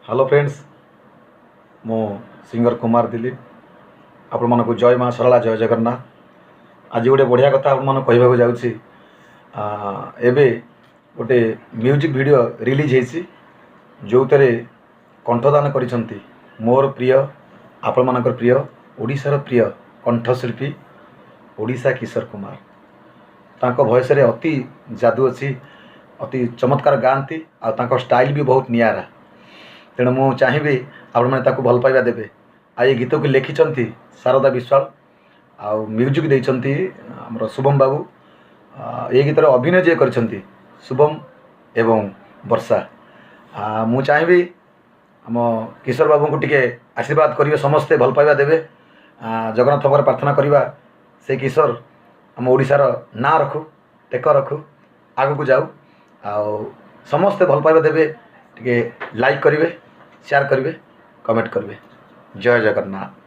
Hello friends, ମୁଁ singer Kumar Dilip. ଆପଣମାନଙ୍କୁ ଜୟ ମା ସରଳା, ଜୟ ଜଗନ୍ନାଥ। ଆଜି ଗୋଟେ ବଢ଼ିଆ କଥା ଆପଣମାନଙ୍କୁ କହିବାକୁ ଯାଉଛି। ଏବେ ଗୋଟେ ମ୍ୟୁଜିକ୍ ଭିଡ଼ିଓ ରିଲିଜ୍ ହେଇଛି, ଯେଉଁଥିରେ କଣ୍ଠଦାନ କରିଛନ୍ତି ମୋର ପ୍ରିୟ, ଆପଣମାନଙ୍କର ପ୍ରିୟ, ଓଡ଼ିଶାର ପ୍ରିୟ କଣ୍ଠଶିଳ୍ପୀ ଓଡ଼ିଶା କିଶୋର କୁମାର। ତାଙ୍କ ଭଏସ୍ରେ ଅତି ଯାଦୁ ଅଛି, ଅତି ଚମତ୍କାର ଗାଆନ୍ତି ଆଉ ତାଙ୍କ ଷ୍ଟାଇଲ୍ ବି ବହୁତ ନିଆରା। ତେଣୁ ମୁଁ ଚାହିଁବି ଆପଣମାନେ ତାକୁ ଭଲ ପାଇବା ଦେବେ। ଆଉ ଏ ଗୀତକୁ ଲେଖିଛନ୍ତି ଶାରଦା ବିଶ୍ୱାଳ ଆଉ ମ୍ୟୁଜିକ୍ ଦେଇଛନ୍ତି ଆମର ଶୁଭମ ବାବୁ। ଏ ଗୀତରେ ଅଭିନୟ ଯିଏ କରିଛନ୍ତି ଶୁଭମ ଏବଂ ବର୍ଷା। ମୁଁ ଚାହିଁବି ଆମ କିଶୋର ବାବୁଙ୍କୁ ଟିକେ ଆଶୀର୍ବାଦ କରିବେ, ସମସ୍ତେ ଭଲ ପାଇବା ଦେବେ। ଜଗନ୍ନାଥଙ୍କର ପ୍ରାର୍ଥନା କରିବା, ସେ କିଶୋର ଆମ ଓଡ଼ିଶାର ନାଁ ରଖୁ, ଟେକ ରଖୁ, ଆଗକୁ ଯାଉ। ଆଉ ସମସ୍ତେ ଭଲ ପାଇବା ଦେବେ, ଟିକେ ଲାଇକ୍ କରିବେ, ସେୟାର କରିବେ, କମେଣ୍ଟ କରିବେ। ଜୟ ଜଗନ୍ନାଥ।